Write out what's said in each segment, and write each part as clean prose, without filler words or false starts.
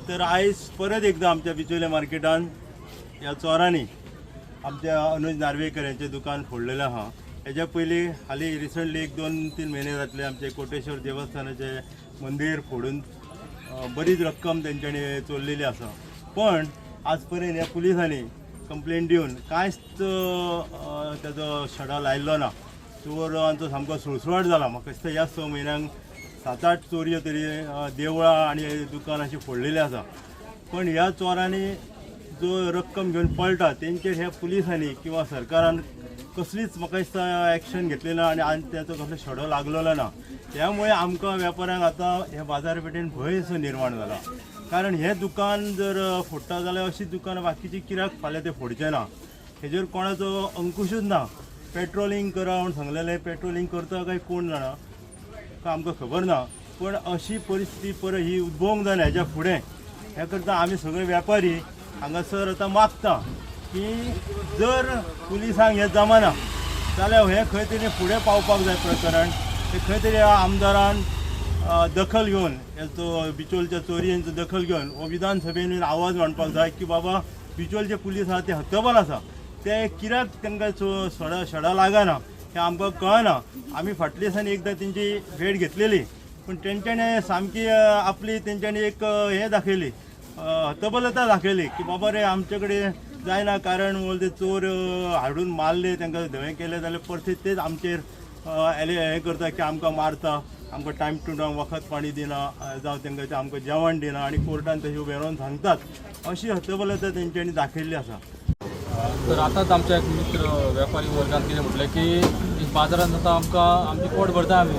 तर आयज परत एकदां आमच्या बिचोले मार्केटान ह्या चोरांनी आमच्या अनुज नार्वेकर यांचें दुकान फोडलेलें आहा. हेज्या पयलीं हालीं रिसंटली एक 2-3 म्हयने जातले आमचे कोटेश्वर देवस्थानाचें मंदीर फोडून बरीच रक्कम तेंच्यांनी चोरलेली आसा. पण आज पर्यंत ह्या पुलिसांनी कंप्लेन दिवन कांयच तेजो छडो लायल्लो ना. चोरांचो सामको सुळसुळाट जाला. म्हाका दिसता ह्या 6 म्हयन्यांक 7-8 चोरयो तरी देवळां आनी दुकान अशी फोडलेली आसा. पण ह्या चोरांनी जो रक्कम घेवन पळटा तेंचेर ह्या पुलिसांनी किंवा सरकारान कसलीच म्हाका दिसता एक्शन घेतली ना आनी आनी तेचो कसलो छडो लागलेलो ना. त्यामुळे आमकां वेपाऱ्यांक आतां ह्या बाजारपेठेन भंय असो निर्माण जाला. कारण हें दुकान जर फोडटा जाल्यार अशी दुकानां बाकीची कित्याक फाल्यां ते फोडचें ना, हेजेर कोणाचो अंकुशूच ना. पेट्रोलिंग करा म्हूण सांगलेलें, पेट्रोलिंग करता काय कोण जाणा, का आमकां खबर ना. पण अशी परिस्थिती परत ही उद्भवूंक जायना हेज्या फुडें. ह्या करता आमी सगळे व्यापारी हांगासर आतां मागता की जर पुलिसांक हें जमाना जाल्यार हें खंय तरी फुडें पावपाक जाय प्रकरण. तें खंय तरी ह्या आमदारान दखल घेवन हेचो बिचोलच्या चोरयेंचो दखल घेवन हो विधानसभेन आवाज मांडपाक जाय की बाबा बिचोलचे पुलीस आहा ते हतबल आसा, ते कित्याक तांकां सडा लागना हें आमकां कळना. आमी फाटल्या दिसांनी एकदां तेंची भेट घेतलेली, पूण तेंच्यांनी सामकी आपली तेंच्यांनी एक हें दाखयली, हतबलता दाखयली की बाबा रे आमचे कडेन जायना, कारण ते चोर हाडून मारले तांकां धवें केलें जाल्यार परते तेच आमचेर हें करता की आमकां मारता, आमकां टायम टू टायम वखद पाणी दिना, जावं तांकां ते आमकां जेवण दिना आनी कोर्टान तशें उबें रावन सांगतात. अशी हतबलता तेंच्यांनी दाखयल्ली आसा. तर आतांच आमच्या एक मित्र वेपारी वर्गान कितें म्हटलें की बाजारांत आतां आमकां आमची पोट भरता आमी.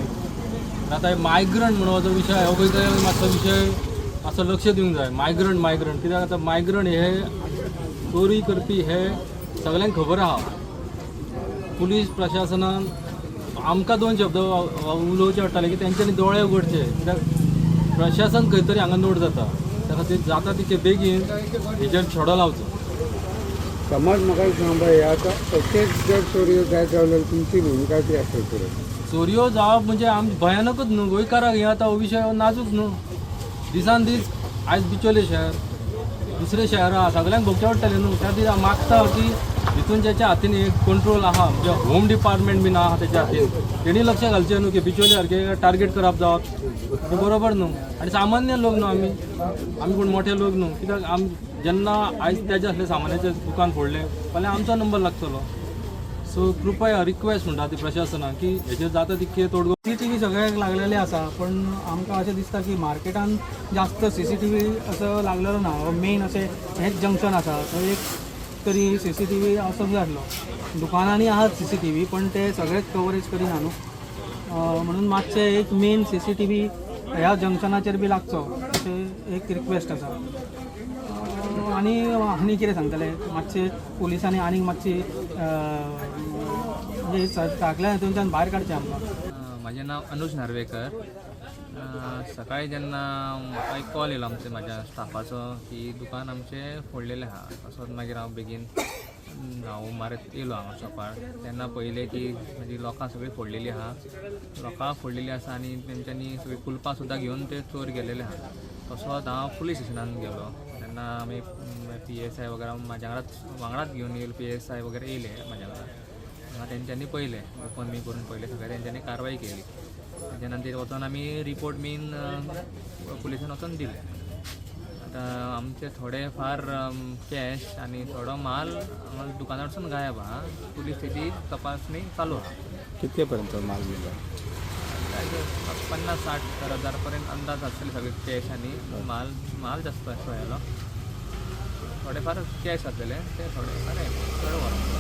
आतां मायग्रंट म्हणून जो विशय हो खंय मातसो विशय मातसो लक्ष दिवंक जाय. मायग्रंट मायग्रंट कित्याक आतां मायग्रंट हे चोरी करपी हे सगल्यांक खबर आहा. पुलीस प्रशासनान आमकां 2 शब्द उलोवचे पडटाले की तेंच्यांनी दोळे उगडचे, कित्याक प्रशासन खंय तरी हांगा नोट जाता. त्या खातीर जाता तितके बेगीन हेजेर छडो लावचो. समज म्हाका एक सांग बाय, आतां अशेच जर चोरयो जायत रावले जाल्यार तुमची भुमिका कितें आसतली फुडें? चोरयो जावप म्हणजे आम भयानकच न्हू गोंयकाराक. हें आतां हो विशय नाजूक न्हू. दिसान दीस आयज बिचोले शहर दुसरे शहरां सगळ्यांक भोगचें पडटलें न्हू. त्या खातीर हांव मागता की हितून ज्याच्या हातीन एक कंट्रोल आहा, म्हणजे होम डिपार्टमेंट बीन आहा तेच्या हातीन, तेणी लक्ष घालचें न्हू की बिचोले सारकें टार्गेट करप जावप हें बरोबर न्हू. आनी सामान्य लोक न्हू आमी, आमी कोण मोठे लोक न्हू. कित्याक आम जेन्ना आयज तेजें असलें सामान्याचें दुकान फोडलें फाल्यां आमचो नंबर लागतलो. सो कृपया रिक्वेस्ट म्हणटा ती प्रशासनाक की हेजेर जाता तितके तोडगो. सीसीटीव्ही सगळ्याक लागलेले आसा, पण आमकां अशें दिसता की मार्केटान जास्त सीसीटीव्ही असो लागलेलो ना. मेन अशें हेच जंक्शन आसा थंय एक तरी सीसीटीव्ही आसूंक जाय आसलो. दुकानांनी आहात सीसीटीव्ही, पण ते सगळेच कवरेज करिना न्हू. म्हणून मातशें एक मेन सीसीटीव्ही ह्या जंक्शनाचेर बी लागचो अशें एक रिक्वेस्ट आसा. आनी आनी कितें सांगतले, मातशें पुलिसांनी आनीक मातशी म्हणजे सगळ्या हितूनच्यान भायर काडचें आमकां. म्हाजें नांव अनुज नार्वेकर. सकाळी जेन्ना म्हाका एक कॉल येयलो आमच्या म्हाज्या स्टाफाचो की दुकान आमचें फोडलेलें आहा. तसोच मागीर हांव बेगीन हांव मारत येयलो हांगा शॉपार. तेन्ना पळयलें की म्हणजे लोकां सगळीं फोडलेलीं आहा, लोकां फोडलेलीं आसा आनी तेंच्यांनी सगळीं कुलपां सुद्दां घेवन ते चोर गेलेले आहा. तसोच हांव पुलीस स्टेशनान गेलो. तेन्ना आमी पीएसआय वगैरे म्हाज्या वांगडाच वांगडाच घेवन येयलो. पीएसआय वगैरे येयले म्हाज्या वांगडा हांगा. तेंच्यांनी पळयलें, ओपन बी करून पळयलें सगळें, तेंच्यांनी कारवाय केली. तेच्या नंतर वचोन आमी रिपोर्ट बीन पुलिसान वचोन दिले. आतां आमचे थोडे फार कॅश आनी थोडो माल हांगा दुकानारसून गायब आहा. पुलीस तेजी तपासणी चालू आहा. कितके पर्यंत माल गेलो? 50-60 हजार पर्यंत अंदाज आसतले सगळे कॅश आनी माल. माल जास्त असो येयलो, थोडे फार कॅश आसलेले ते थोडे फार चड व्हरोंक.